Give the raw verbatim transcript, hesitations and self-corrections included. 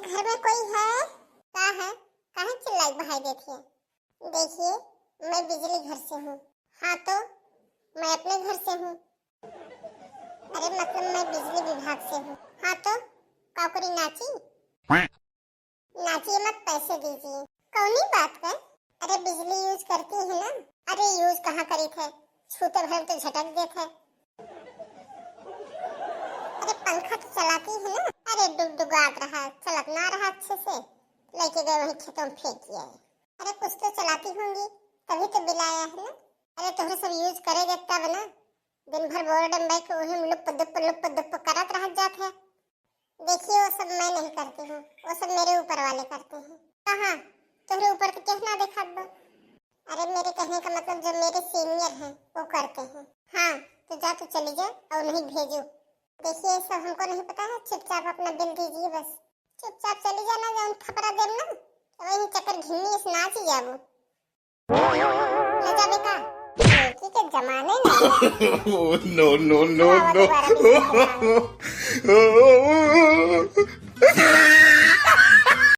घर में कोई है? का है? काहे चिल्लाई बहाई देत है? देखिए, मैं बिजली घर से हूँ। हाँ तो, मैं अपने घर से हूँ। अरे मतलब, मैं बिजली विभाग से हूँ। हाँ तो, काकुरी नाची? नाचिए मत, पैसे दीजिए। कौनी बात का? अरे बिजली यूज करती है ना? अरे यूज कहाँ करी थे, छूते भर तो झटक देत है। अरे पंखा तो चलाती है ना? अरे डुगडुगात रहा, चलत ना रहा अच्छे से, लेके गए वहीं खेतों में फेंक आए। अरे कुछ तो चलाती होंगी, तभी तो बिल आया है ना। अरे तोहरे सब यूज करेगे तब ना, दिन भर बोर्ड में बैठ के वही लुप दुप लुप दुप करत रह जात है। देखिए, वो सब मैं नहीं करती हूँ, वो सब मेरे ऊपर वाले करते हैं। कहाँ? तोहरे ऊपर तो केहू ना देखात बा। अरे मेरे कहने का मतलब, जो मेरे सीनियर हैं वो करते हैं। हाँ, तो जा, तू चली जा और उन्हें भेजो। देखिए, ये सब हमको नहीं पता है, चुपचाप अपना बिल दीजिए बस। चुपचाप चली जाना, जौन थपरा देम ना, तो वही चक्कर घिन्नी इस नाच ही जाबू। ले जाबे का? लड़की के जमाने में। Oh, no, no, no, आवा no। दोबारा बिस्तर पे।